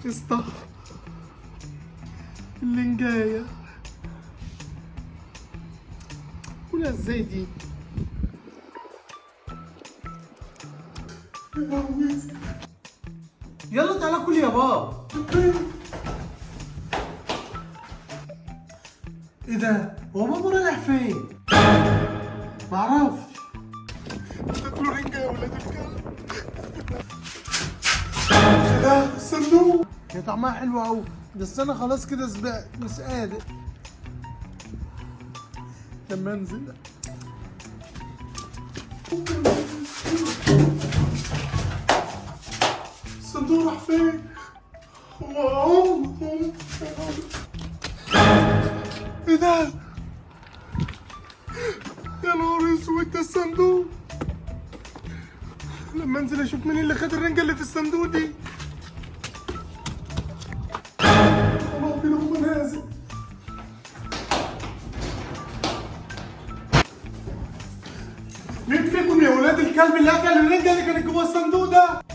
اسطى اللنجاية كلها ازاي دي؟ يا لهوي. يلا تعالى كل يا بابا. ايه ده؟ هو ماما رايح فين؟ معرفش. تاكلوا رنجة يا ولاد الكلب. ايه ده؟ الصندوق هي طعمها حلو قوي، بس انا خلاص كده سبقت مش قادر. لما انزل الصندوق راح فين؟ هو ام ايه ده؟ يا نهار اسود، ده الصندوق. لما انزل اشوف مين اللي خد الرنجة اللي في الصندوق دي. خلاص كده هو نازل. مين فيكم يا ولاد الكلب اللي اكل الرنجة اللي كانت جوه الصندوق ده؟